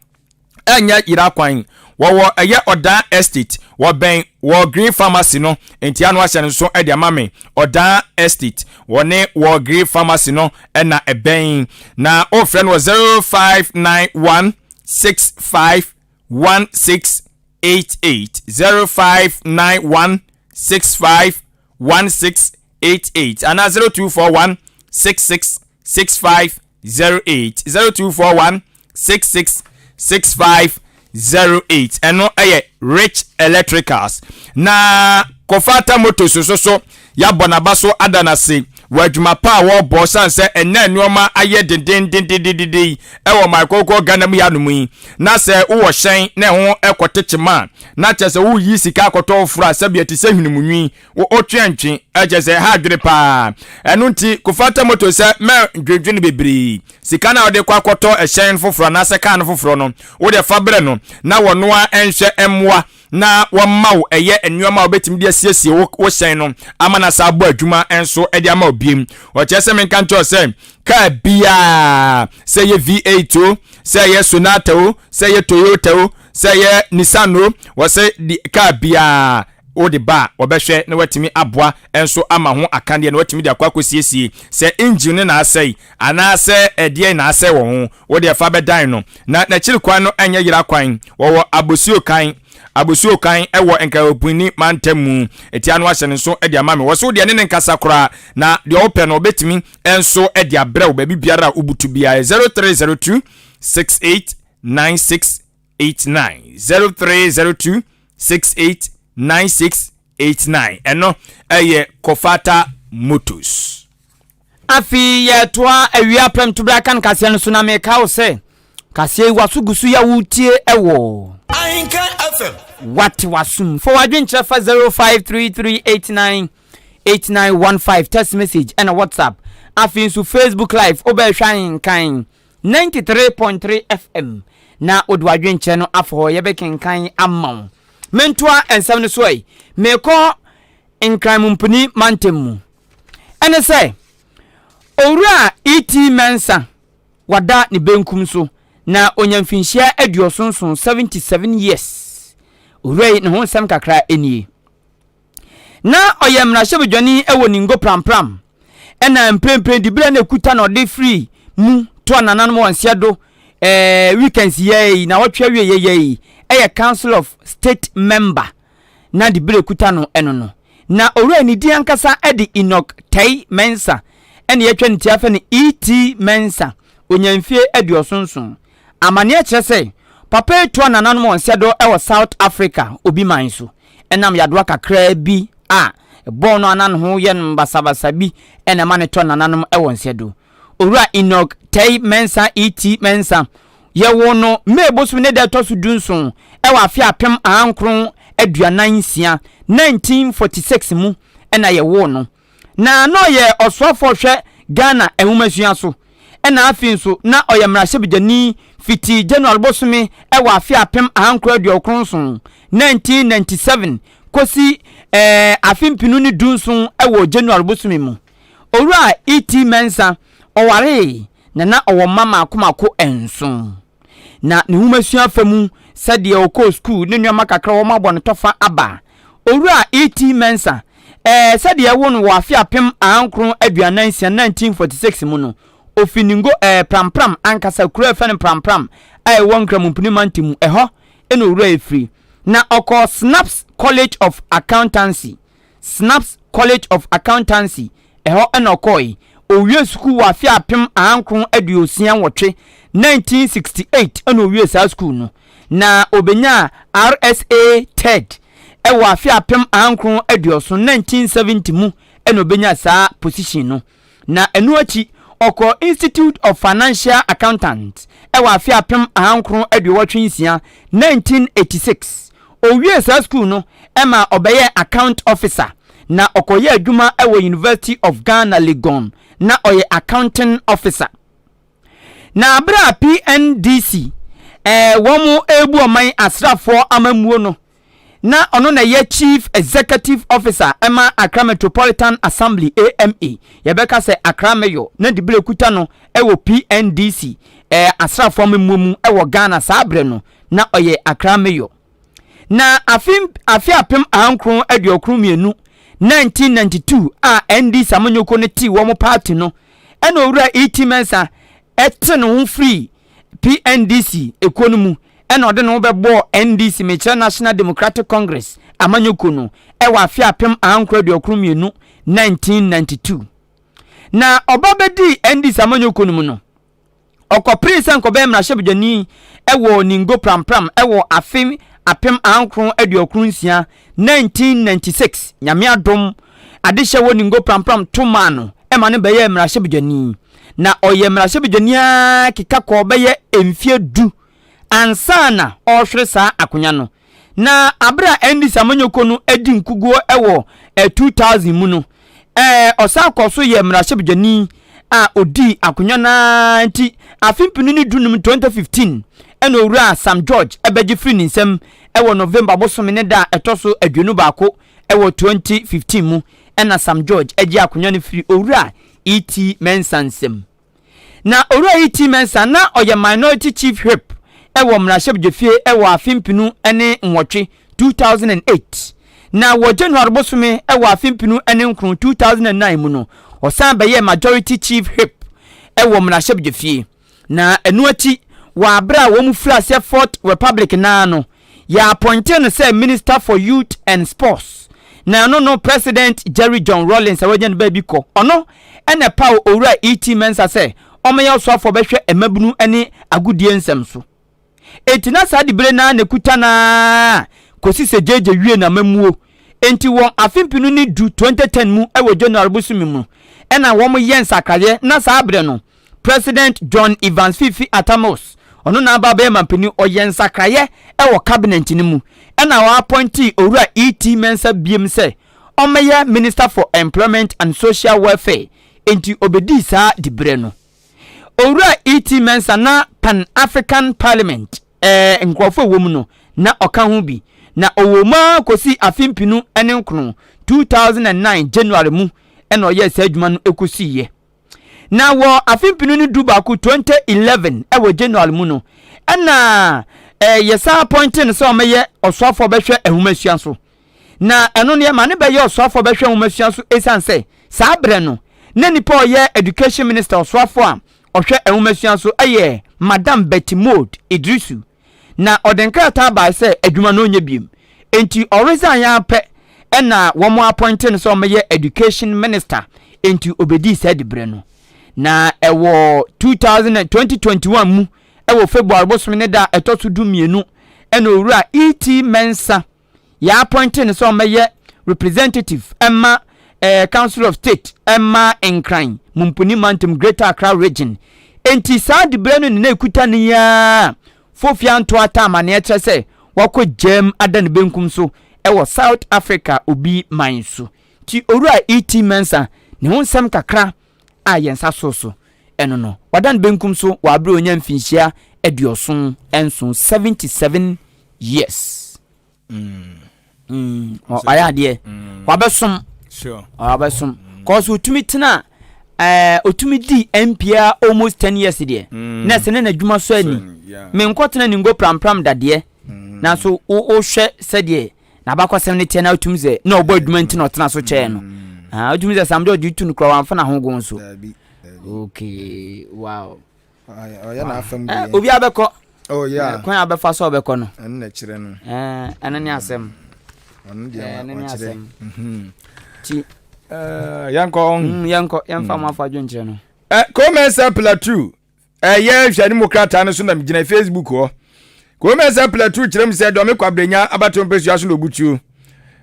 ɛnyɛ yera kwan. Wɔwɔ ɛyɛ Ɔdaa Estate, wɔbɛn wɔ Green Pharmacy no, nti ano ahyɛ no nso de ama me. Ɔdaa Estate, wɔne wɔ Green Pharmacy no na ɛbɛn. Na wofrɛ no wɔ 0591 65 1688, 0591 65 1688 anaa 0241 66 6508, 0241 66 6508. Ɛno ɛyɛ Rich Electricals. Na Kofata Motors nso so yɛabɔ n'aba so ada n'ase wɔ adwuma pa a wɔrebɔ, san sɛ ɛnna nneɛma ayɛ dendendendendenden ɛwɔ man kɔkɔɔ Ghana mu yɛanom yi, na sɛ wowɔ hyɛn na ɛho ɛkɔte kyema a, na kyerɛ sɛ woyi sika akɔtɔ foforɔ a sɛbi ɛte sɛ hwenemunwi wotwe ntwe, ɛkyerɛ sɛ ɛha adwene paa. Ɛno nti Kofata Motors sɛ mɛ dwendwene bebree, sika no a wode kɔ akɔtɔ ɛhyɛn foforɔ anaasɛ kaa no foforɔ no, wode fa berɛ no na wɔnoa nhwɛ mmoa na wɔma wo ɛyɛ nneɛma a wobɛtumi de asiesie wo hyɛn no ama na saa abɔ adwuma nso de ama wo biem. Ɔkyerɛ sɛ menka nkyerɛ sɛ kaa biaa, sɛ ɛyɛ V8 o, sɛ ɛyɛ Sonata o, sɛ ɛyɛ Toyota o, sɛ ɛyɛ Nissan o, wɔsɛ kaa biaa wode ba a, wɔbɛhwɛ na watumi aboa nso ama ho akadeɛ na watumi de akɔ akɔsiesie. Sɛ engine no na asɛe anaasɛ ɛdeɛ na asɛe wɔ ho, wode ɛfa bɛdan no. Na n'akyiri kwan no ɛnyɛ yera kwan. Wɔwɔ Abosuo kan, Abosuo kan ɛwɔ Nkramopoani mantam mu. Etia no ahyɛ ne nso de ama me. Wɔ so deɛ ne ne nkasa koraa, na deɛ wopɛ no wɔbɛtumi nso de abrɛ wo baabi biara a wobutu biara. 0302 68 96 89, 0302 68 96 89. Ɛno ɛyɛ Kofata Motors.
Afei yɛtoa awia prɛmtoberɛ aka no kaseɛ no so, na meka wo sɛ kaseɛ yi waso gu so yɛ wotie ɛwɔ
Ahenkan FM.
Wate wasom fa wadwenkyerɛ fa 053389 8915, text message ɛna WhatsApp. Afei nso Facebook Live, wobɛhwɛ Ahenkan 93.3 FM na wode wadwenkyerɛ no afa hɔ, yɛbɛkenkan ama wo. Mentoa nsɛm no so ɛ, mekɔ Nkran Mumpuni mantam mu. Ɛne sɛ Owura E.T. Mensah wada ne benkum so na onya mfinhyia 77, 77 years. Owura yi ne ho nsɛm kakra nie. Na ɔyɛ mmarahyɛbadwani wɔ Ningo Prampram, ɛna mprempren diberɛ na ekuta na ɔde firi mu toa nananom wɔn nseɛ do weekends yɛ yi na wɔtwe awie yɛ yi ɛyɛ Council of State member na diberɛ kuta no ɛno no. Na owura ne din ankasa ɛde Enoch Tei Mensah, ɛna yɛtwa ne ti afɛ no E.T. Mensah. Onya mfie 77. Amanneɛ kyerɛ sɛ papa yi toa nananom wɔn nseɛ do ɛwɔ South Africa obi man so, ɛnam yadoa kakraa bi a ɛbɔɔ no anan ho yɛ no basabasa bi ɛna ɛma ne tɔ nananom ɛwɔ nseɛ do. Owura Enoch Tei Mensah E.T. Mensah, yɛwoo no May bosom ne da ɛtɔ so 17 ɛwɔ afe 1988. 46, 1946 mu na yɛwoo no. Na na ɔyɛ ɔsoafoɔ hwɛ Ghana nwomasua so. Ɛna afei nso na ɔyɛ mmarahyɛbadwani fiti January bosome wɔ afe 1997, 1997, kɔsi eh, afe 2017 wɔ January bosome mu. Owura E.T. Mensah, ɔwaree na na ɔwɔ mma mmaako mmaako nson. Na ne nwomasua fa mu sɛdeɛ ɔkɔɔ sukuu ne nneɛma kakra wɔn abɔ no tɔfa aba. Owura E.T. Mensah, ɛɛ sɛdeɛ ɛwo no wɔ afe 1946, 1946 mu no, ofi Ningo ɛɛ Prampram ankasa kuro a yɛfrɛ no Prampram a ɛwɔ Nkramompini mantam mu, ɛhɔ na owura yi firi. Na ɔkɔɔ Snaps College of Accountancy, Snaps College of Accountancy, ɛhɔ na ɔkɔɔe. Owiee sukuu wɔ afe 1968, 1968 na owiee saa sukuu no. Na obenyaa RSA Third wɔ afe 1970, 1970 mu na obenyaa saa position no. Na ɛno akyi, ɔkɔɔ Institute of Financial Accountants wɔ afe 1986, 1986. Owiee saa sukuu no ma ɔbɛyɛɛ Account Officer, na ɔkɔyɛɛ adwuma wɔ University of Ghana, Legon, na ɔyɛ Accounting Officer. Na bere a PNDC eh, wɔn rebu ɔman asraafoɔ amammuo no, na ɔno na ɛyɛ Chief Executive Officer ma Accra Metropolitan Assembly, AMA, yɛbɛka sɛ Accra Mayor, na diberɛ kuta no wɔ PNDC eh, asraafoɔ amammuo mu wɔ Ghana saa berɛ no, na ɔyɛ Accra Mayor. Na afe afe 1992, 1992 a NDC amanyɔkuo no tee wɔn party no, ɛna Owura E.T. Mensah ɛte ne ho firii PNDC ekuo no mu ɛna ɔde ne ho bɛbɔɔ NDC, mekyerɛ National Democratic Congress amanyɔkuo no, ɛwɔ afe 1992, 1992. Na ɔba bɛdii NDC amanyɔkuo no mu no, Ɔkɔperee sɛ nkɔbɛyɛ mmarahyɛbadwani wɔ Ningo Prampram wɔ afe 1996, 1996. Nyame adom, adehyɛ wɔ Ningo Prampram to maa no ma no bɛyɛɛ mmarahyɛbadwani. Na ɔyɛ mmarahyɛbadwani ara keka kɔɔ bɛyɛ mfeɛ du ansa na ɔrehwere saa akonya no. Na aber a NDC amanyɔkuo no di nkuguo wɔ 2000 mu no, ɔsan kɔɔ so yɛɛ mmarahyɛbadwani a odii akonnwa no ara nti afe 2015, 2015, ɛna Owura Sam George bɛgye firi ne nsam wɔ November bosome ne da a ɛtɔ so 21 wɔ 2015 mu ɛna Sam George gye akonnwa no firi Owura E.T. Mensah nsam. Na Owura E.T. Mensah na ɔyɛ Minority Chief Whip wɔ Mmarahyɛbdwafie wɔ afe 2008, 2008. Na wɔ January bosome wɔ afe 2009, 2009 mu no, ɔsan bɛyɛɛ Majority Chief Whip wɔ Mmarahyɛbdwafie. Na ɛno akyi, wɔ abere a wɔn firi aseɛ Fourth Republic no ara no, Yɛapɔintee no sɛ Minister for Youth and Sports, na ɛno no President Jerry John Rawlings a wanya ne baabi kɔ, ɔno na ɛpaw Owura E.T. Mensah sɛ ɔmmɛyɛ ɔsoafo a ɔbɛhwɛ mmabunu ne agodie nsɛm so. Enti na saa dibere no ara na ɛkuta no ara kɔsi sɛ JJ wiee n'amammuo. Enti wɔ afe 2010, 2010 mu wɔ January bosome mu na wɔyɛ nsakraeɛ na saa berɛ no President John Evans Fifi Atta Mills, ɔno na aba abɛyɛ manpanin, ɔyɛɛ nsakraeɛ wɔ cabinet no mu ɛna ɔappointee Owura E.T. Mensah biom sɛ ɔmmɛyɛ Minister for Employment and Social Welfare, enti ɔbɛdii saa diberɛ no. Owura E.T. Mensah na Pan African Parliament ɛɛ nkurɔfoɔ a ɛwɔ mu no na ɔka ho bi, na ɔwɔ mu ara kɔsii afe 2009, 2009 January mu ɛna ɔyɛɛ saa adwuma no kɔsiiɛ. Na wɔ afe 2011, 2011 wɔ January mu no, ɛna eh, yɛsan apɔnte no sɛ ɔmɛyɛ ɔsoafoɔ bɛhwɛ nhomasua so. Na ɛno no yɛma no bɛyɛ ɔsoafoɔ bɛhwɛ nhomasua so ɛsiane sɛ saa berɛ no na nipa ɔyɛ education minister ɔsoafoɔ a ɔhwɛ nhomasua so ɛyɛ Madam Betty Mould Idrisu. Na ɔde nkrataa bae sɛ adwuma no ɔnyɛ biom. Enti ɔresign ara pɛ ɛna wɔn appointe no sɛ ɔmmɛyɛ education minister. Enti obedii saa diberɛ no. Na ɛwɔ 2000, 2021 mu ɛwɔ February bosome ne da a ɛtɔ so 12 ɛna owura E.T. Mensah yɛ appointe no sɛ ɔmmɛyɛ representative ɛma eh, Council of State ɛma Nkran Mumpuni Mantam Greater Accra Region. Enti saa diberɛ no ne na ekuta no yi ara Fofia nto ata amaneɛ kyerɛ sɛ wakɔ gyam ada ne benkum so. wɔ South Africa obi man so. Nti Owura E.T. Mensah ne ho nsɛm kakra a yɛn nsa soo so ɛno no, wada ne benkum so wɔ abere a ɔnya mfinhyia 77, 77 years. Ɔyɛ adeɛ, wabɛsom, wabɛsom kɔɔso otumi tena ɛɛ otumi di MPA almost 10 years deɛ na ɛsɛ ne n'adwuma so ani menkɔtena ne ngo prampram dadeɛ. Nanso wohwɛ sɛdeɛ n'abakɔsɛm ne teɛ na wotumi sɛ na ɔbɔ adwuma nti na ɔtena so kyɛɛ no. Ah, wotumi sɛ Sam George tu no koraa wamfa n'ahogo nso. Okay, wow.
Ɔyɛ n'afam
deɛ. Obi abɛkɔ.
Oh yeah.
Kwan a bɛfa so ɔbɛkɔ no.
Ɛno na ɛkyerɛ no.
Ɛno ne asɛm.
Ɔno deɛ
ɛno ne asɛm.
Ti. Yɛnkɔ.
Yɛnkɔ yɛmfa mo afa adwenkyerɛ no.
Kɔmɛnsa Plateau ɛyɛ nhwɛne mu krataa no so na gyina Facebook hɔ. Kɔmɛnsa Plateau kyerɛ mu sɛ Dɔme Kwabrenya abatoɔ mpɛsua so na obutuo.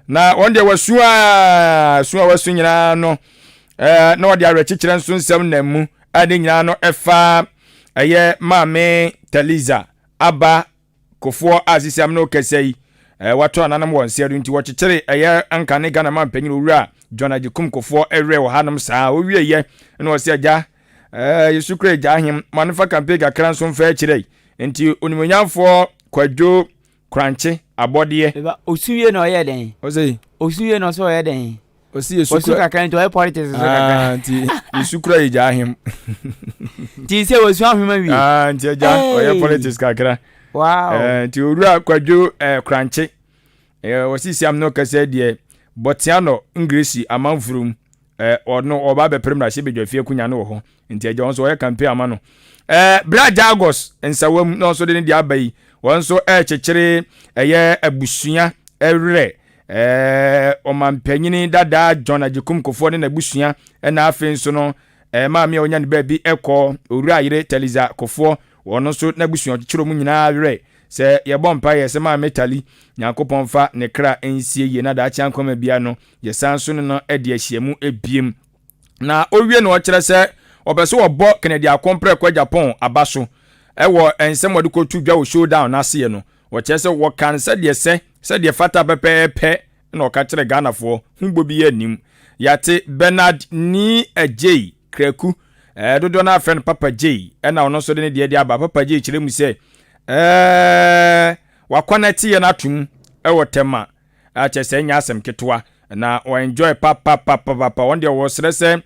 Na wɔn deɛ wɔsu a su a wɔasu nyinaa no ɛɛ na wɔde awerɛkyekyerɛ nso nsɛm nam mu a ne nyinaa no ɛfa ɛyɛ Maame Taliza Aba Kofoɔ a sisi am no kɛsɛ yi ɛɛ wato ananom wɔ nseɛ do nti wɔkyekyere ɛyɛ anka ne Ghana man panyin Owura John Agyekum Kofoɔ ɛwerɛ wɔ hanom saa. Owie yɛ na ɔsɛ agya ɛɛ yɛsu kura agya ahem ma no fa campaign kakra nso mfa akyerɛ nti Onimuonyamfoɔ Kwadwo Korankye abɔdeɛ.
Eba osu wie na ɔyɛ dɛn?
Ɔsɛ.
Osu wie na ɔsɛ ɔyɛ dɛn?
Ɔsi esu
kura. Osu kakra nti ɔyɛ politics so kakra.
Ah, nti esu kura yɛ gya ahem.
Nti sɛ osu ahwem awie.
Ah, nti agya ɔyɛ politics kakra.
Wow.
Eh, nti Owura Kwadwo Korankye. Eh, ɔsi siam no kɛsɛ deɛ bɔtea no Ngresi amanfurum. Eh, ɔno ɔba abɛpere mmarahyɛ badwafie akonnwa no wɔ hɔ. Nti agya wɔn nso ɔyɛ campaign ama no. Eh, bra Jagos nsawam na ɔnso de ne deɛ aba yi. Wɔn nso ɛrekyekyere ɛyɛ abusua ɛwerɛ. Eh, ɔmampanyini dada John Agyekum Kufuor ne n'abusua, ɛna afei nso no eh, maame a ɔnya ne baabi ɛkɔ Owura Yere Taliza Kufuor, wɔn nso n'abusua ɔkyekyere wɔn nyinaa werɛ. Sɛ yɛbɔ mpaeɛ sɛ Maame Tali, Nyankopɔn mfa ne kra nsie yie na daakye ankwama bia no yɛsan nso ne no adi ahyiamu ebiem. Na owie no ɔkyerɛ sɛ ɔpɛ sɛ ɔbɔ Kennedy Akompreko Agyapong aba so wɔ nsɛm a ɔde kɔto dwa wɔ Showdown no aseɛ no. Ɔkyerɛ sɛ wɔka no sɛdeɛ sɛ, sɛdeɛ ɛfata pɛpɛɛpɛ na ɔka kyerɛ Ghanafoɔ, ho bɔ biara nnim. Yɛate Bernard Nii Adjei Kraku, dodoɔ no ara frɛ no Papa Jay, ɛna ɔno nso de ne deɛ de aba. Papa Jay kyerɛ mu sɛ, ɛɛ, wakɔnɛte yɛn atom wɔ Tema. A kyerɛ sɛ ɛnyɛ asɛm ketewa na wɔ enjoy papapapapa. Wɔn deɛ wɔsrɛ sɛ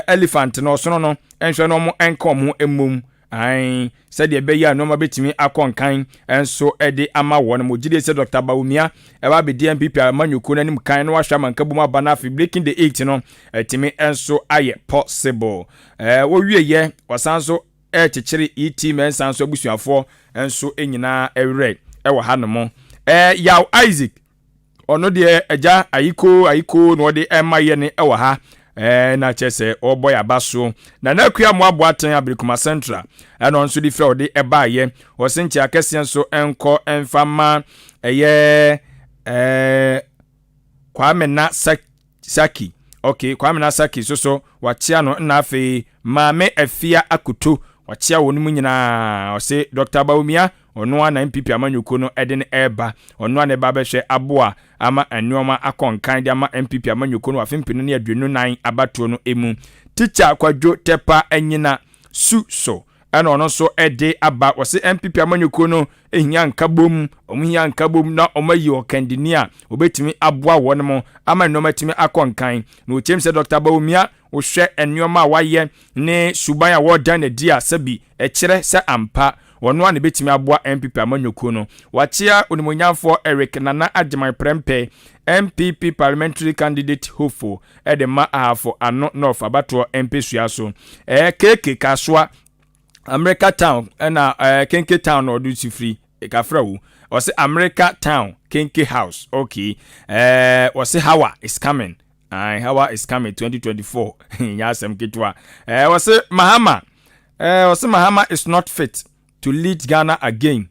elephant no, ɔsono no, nhwɛ na wɔn nka wɔn ho mmom ae sɛdeɛ ɛbɛyɛ a nneɛma bɛtumi akɔ nkan nso de ama wɔn. Mo gyidie sɛ Dr. Bawumia ɛba abɛdi NPP amanyɔkuo no anim kan na wahwɛ ama nkabom aba no afei breaking the eight no atumi nso ayɛ possible. Wɔwieyɛ wɔsan nso rekyekyere ET Mensah nso abusuafoɔ nso nyinaa werɛ wɔ hanom. Yaw Isaac, ɔno deɛ agya ayiko ayiko na ɔde ɛma yɛ ne wɔ ha. Na kyerɛ sɛ ɔrebɔ yɛ aba so. Nana Akua Mmoaboa Atɛn Abirikuma Central ɛna ɔno nso de fira ɔde ɛbaayɛ. Ɔse nkyɛ akɛseɛ nso nkɔ mfa ma ɛyɛ Kwame na Saki, ok, Kwame na Saki so so wakyea no nna afei Maame Afia Akoto wakyea wɔn mu nyinaa. Ɔse Dr. Bawumia ɔno ara na NPP amanyɔkuo no de no ɛreba, ɔno ara na ɛba abɛhwɛ aboa ama nnoɔma akɔ nkan de ama NPP amanyɔkuo no wɔ afe 2024 abatoɔ no mu. Teacher Kwadwo Tɛpa Anyina Su so ɛna ɔno nso de aba. Wɔse NPP amanyɔkuo no hia nkabom, wɔn hia nkabom na wɔn ayi ɔkandini a obetumi aboa wɔn mo ama nneɛma atumi akɔ nkan. Na wɔkyerɛ mu sɛ Dr. Bawumia, wohwɛ nneɛma a wayɛ ne suban a wɔredan no adi a, sɛbi ɛkyerɛ sɛ ampa ɔno ara na ebetumi aboa NPP amanyɔkuo no. Wakyea Onimuonyamfoɔ Eric Nana Agyemang Prempeh, NPP parliamentary candidate hopeful de ma Ahafo Ano North abatoɔ mpesua so. Ɛyɛ KK Kasoa, America Town ɛna ɛɛ Kenke Town na ɔde si firi kafra wo. Ɔse America Town Kenke House. Okay. Ɛɛ ɔse Hawa is coming. Aye, Hawa is coming 2024. Nyɛ asɛm ketewa. Ɛɛ ɔse Mahama. Ɛɛ ɔse Mahama is not fit to lead Ghana again.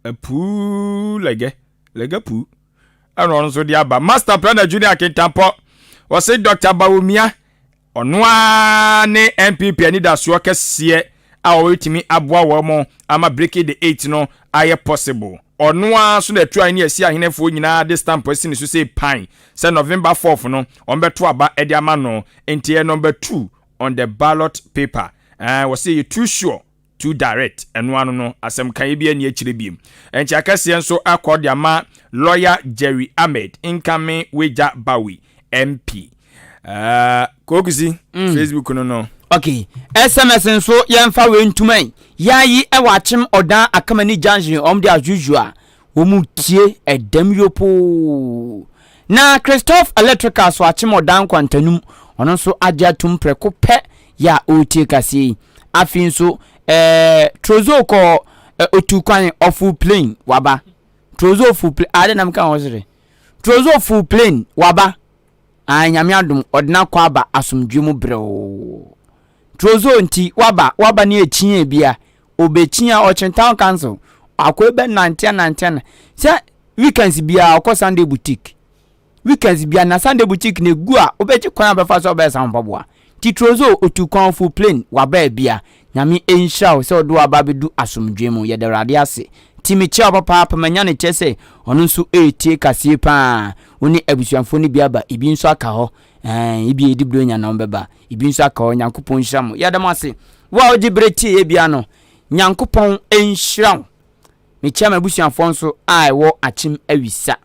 Apuu lɛgɛ lɛgɛ puu. Ɛna ɔno nso de aba. Master Planner Junior Kintampɔ. Ɔse Dr. Bawumia ɔno ara ne NPP anidasoɔ kɛseɛ a ɔbɛtumi aboa wɔn ama breaking the eight no ayɛ possible.
Ɔno ara nso na ɛto ahene asi ahenefoɔ nyinaa de stamp asi ne so sei pan sɛ November 4th no wɔbɛto aba de ama no nti ɛyɛ number 2 on the ballot paper. Ɛɛ wɔse ɛyɛ too sure too direct ɛno ano no asɛm kaeɛ biara nni akyire biem. Nkyea kɛseɛ nso akɔ de ama Lawyer Jerry Ahmed Nkame Wagya Bawi MP. Ɛɛ Kokusi Facebook no no.
Ok, SMS nso yɛmfa wei ntoma yi. Yayi ɛwɔ akyem ɔdan akamani junction wɔn de as usual wɔn tie ɛdɛm yopoo. Na Christophe Electrical so akyem ɔdan nkwantanum ɔno nso agye atum prɛko pɛ yɛ a ɔretie kaseɛ yi. Afei nso ɛɛ Trozo kɔ otu kwan ɔfo plane waba. Trozo fo plane ade nam ka ho sere. Trozo fo plane waba. Ae Nyame adom ɔde no akɔ aba asomdwoe mu brɛoo. Trozo nti waba waba ne akyiaa bia obekyia ɔkye town council akɔ ebe nante anante ana sɛ weekends bia ɔkɔ Sunday boutique weekends bia na Sunday boutique na egu a wobɛgye kwan a bɛfa so ɔbɛyɛ saa mpaboa nti Trozo otu kwan full plane waba bia Nyame nhyira wo sɛ ɔde wo aba abɛdu asomdwoe mu yɛda Awurade ase nti mekyia wo papaapa manya no kyerɛ sɛ ɔno nso ɛretie kaseɛ paa wo ne abusuafoɔ no bi aba ebi nso aka hɔ ɛɛ ebi ɛdi buronya na wɔbɛba ebi nso aka hɔ Nyankopɔn nhyira mo yɛda mo ase wo a wogye berɛ tie yɛ bia no Nyankopɔn nhyira wo mekyia m'abusuafoɔ nso a ɛwɔ Akyem Awisa.